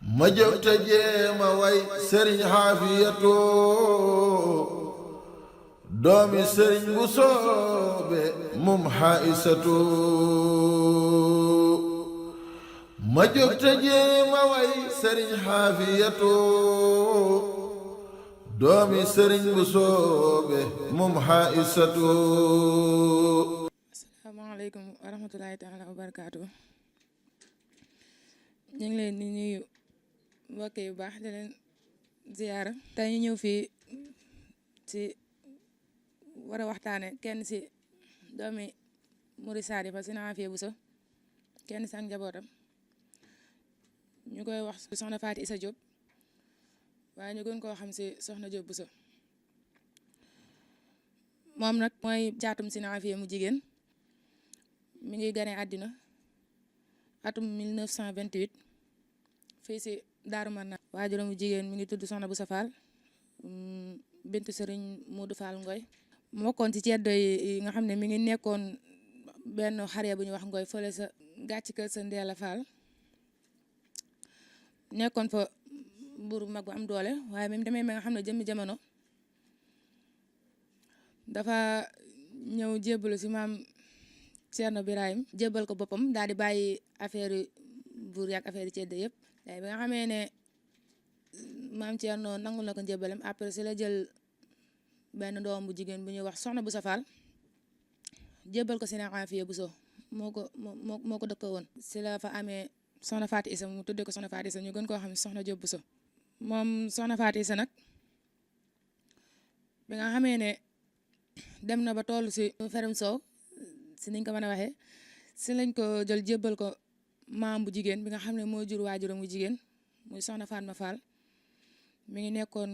ma jóg te jéema way Serigne Affia doomi Serigne Bousso be mum Haisatu ma jóg te jéema way Serigne Affia doomi Serigne Bousso be mum Haisatu. Asalaamaaleykum wa rahmatulahi taala wa barakaatu. ñu ngi leen di nuyu mbokk yu baax di leen ziyaara. tey ñu ñëw fii ci war a waxtaane kenn ci doomi Mouride Sadi fa Serigne Affia Bousso kenn ci ak njabootam ñu koy wax soxna Faty Issa Diop waaye ñu gën koo xam ci soxna Diop Bousso. moom nag mooy jaatum Serigne Affia mu jigéen mi ngi gane àddina atum 1928 fii ci Daaru Marnaan. waajuram bu jigéen mi ngi tudd Sokhna Bousso Fall bintou Serigne Modou Fall Ngoy mokkoon ci ceddo yi nga xam ne mi ngi nekkoon benn xare bu ñu wax Ngoy fële sa gàcc kër sa Ndeela Fall nekkoon fa buur bu mag bu am doole. waaye même demee ma nga xam ne jëmmi jamono dafa ñëw jébbalu ci maam Cerno Birahim jébbal ko boppam daal di bàyyi affaire yu buur yaak affaire yu ceddo yëpp. bi nga xamee ne maam Cerno nangul na ko njébbalam après si la jël benn doom bu jigéen bu ñuy wax Sokhna Bousso Fall jébbal ko Serigne Affia Bousso moo ko dëkk woon. si la fa amee Sokhna Faty Issa mu tuddee ko Sokhna Faty Issa ñu gën koo xam Sokhna Diop Bousso. moom Sokhna Faty Issa nag bi nga xamee ne dem na ba toll si ferum soow si niñ ko mën a waxee si lañ ko jël jébbal ko maam bu jigéen bi nga xam ne moo jur waajuram bu jigéen muy Sokhna Fatma Fall mi ngi nekkoon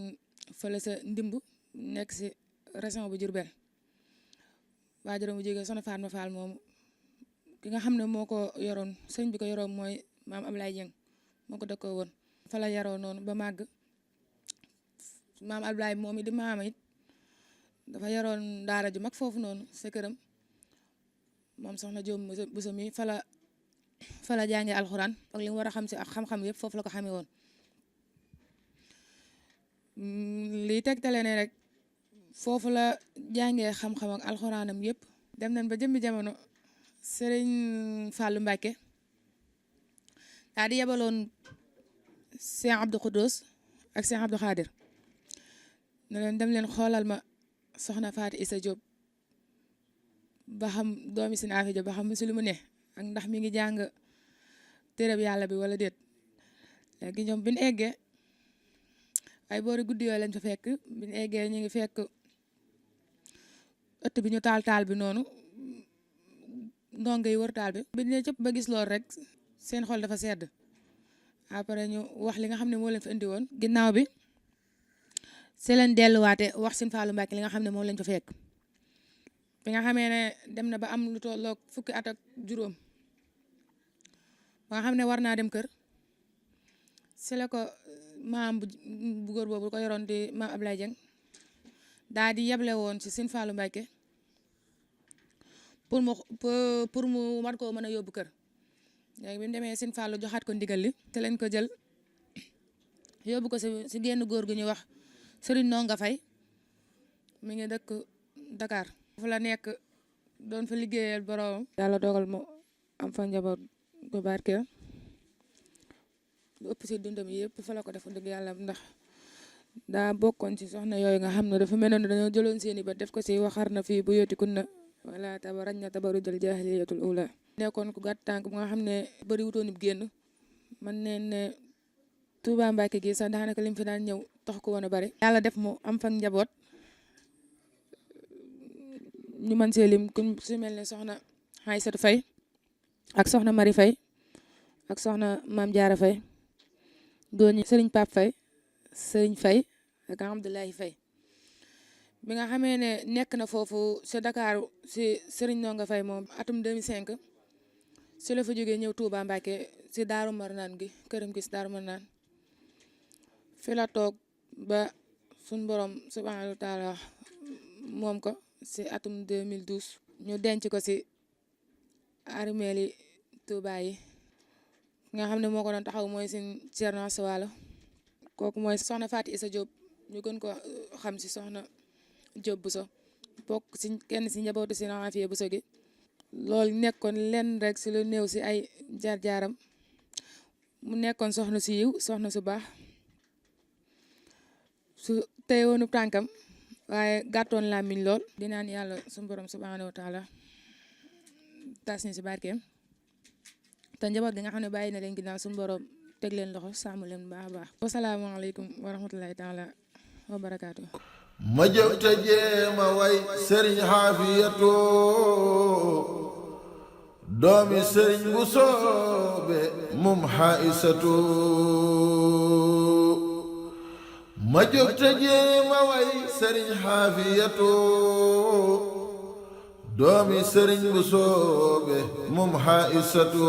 fële sa ndimb nekk si région bu Diourbel. waajuram bu jigéen Sokhna Fatma Fall moom ki nga xam ne moo ko yoroon sëñ bi ko yoroon mooy maam Ablaye Dieng moo ko dëkkoo woon. fa la yaroo noonu ba màgg maam Ablaye moom it di maama it dafa yaroon daara ju mag foofu noonu sa këram. moom Sokhna Diop Bousso mi fa la jàngee alxuraan ak li mu war a xam si ak xam-xam yëpp foofu la ko xamee woon. lii tegtale ne rek foofu la jàngee xam-xam ak alxuraanam yëpp. dem nañ ba jëmmi jamono Serigne Fallou Mbacke daal di yebaloon Cheikh Abdou Khoudous ak Cheikh Abdou Khadir ne leen dem leen xoolal ma Sokhna Faty Issa Diop ba xam doomi Serigne Affia Diop ba xam si lu mu ne ak ndax mi ngi jàng téereb yàlla bi wala déet. léegi ñoom bi ñu eggee ay boori guddi yooyu lañ fa fekk bi ñu eggee ñu ngi fekk ëtt bi ñu taal bi noonu ndongo yi wër taal bi. bi ñu ne cëpp ba gis loolu rek seen xol dafa sedd. après ñu wax li nga xam ne moo leen fa indi woon. ginnaaw bi si leen delluwaate wax Serigne Fallou Mbacke li nga xam ne moom lañ fa fekk. bi nga xamee ne dem na ba am lu tolloog fukki at ak juróom ba nga xam ne war naa dem kër si la ko maam bu góor boobu ko yoroon di maam Ablaye Dieng daal di yeble woon ci Serigne Fallou Mbacke pour mu war koo mën a yóbbu kër. léegi bi mu demee Serigne Fallou joxaat ko ndigal li te leen ko jël yóbbu ko si genn góor gu ñuy wax Serigne Nonga Faye mi ngi dëkk Dakar. fu la nekk doon fa liggéeyal boroom. yàlla dogal mu am fa njaboot gu barkeel lu ëpp si dundam yëpp fa la ko def dëgg yàlla ndax daa bokkoon ci soxna yooyu nga xam ne dafa mel ne dañoo jëloon seeni ba def ko si waxar na fii bu yooti kunna wala tabaraj na tabarujal jaahiliyatul ula. nekkoon ku gàtt tànk bu nga xam ne bëri wutoon ib génn man ne Touba Mbacke gi sax daanaka lim fi daan ñëw tax ko woon a bari. yàlla def mu am fa njaboot. ñu mën see lim ku su mel ne Sokhna Aïssatou Faye ak Sokhna Mari Faye ak Sokhna Mame Diarra Faye góor ñi Serigne Pape Faye Serigne Faye ak Abdoulaye Faye. bi nga xamee ne nekk na foofu si Dakar si Serigne Nonga Faye moom atum 2005 si la fa jógee ñëw Touba Mbacke si Daaru Marnaan gi këram gi si Daaru Marnaan fi la toog ba suñ borom subhanahu wa taala moom ko si atum 2012 ñu denc ko si armeeli Touba yi nga xam ne moo ko doon taxaw mooy sëñ Thierno Aswalo kooku mooy soxna Faati Isa Diop ñu gën ko xam si soxna Diop Bousso bokk si kenn si njabootu Serigne Affia Bousso gi loolu nekkoon lenn rek si lu néew si ay jaar-jaaram mu nekkoon soxna su yiw soxna su baax su tey woonu tànkam waaye gàttoon làmmiñ lool di naan yàlla suñu borom subhanahu wa taala tas ñu si barkeem te njaboot gi nga xam ne bàyyi na leen ginnaaw suñu borom teg leen loxo sàmm leen bu baax a baax. wasalaamaaleykum wa rahmatulahi taala wa barakaatu. ma jóg te jéema way Serigne Affia doomi Serigne Bousso be mum Aïssatu ma jóg te jéema way Serigne Affia doomi Serigne Bousso be mum Aïssatu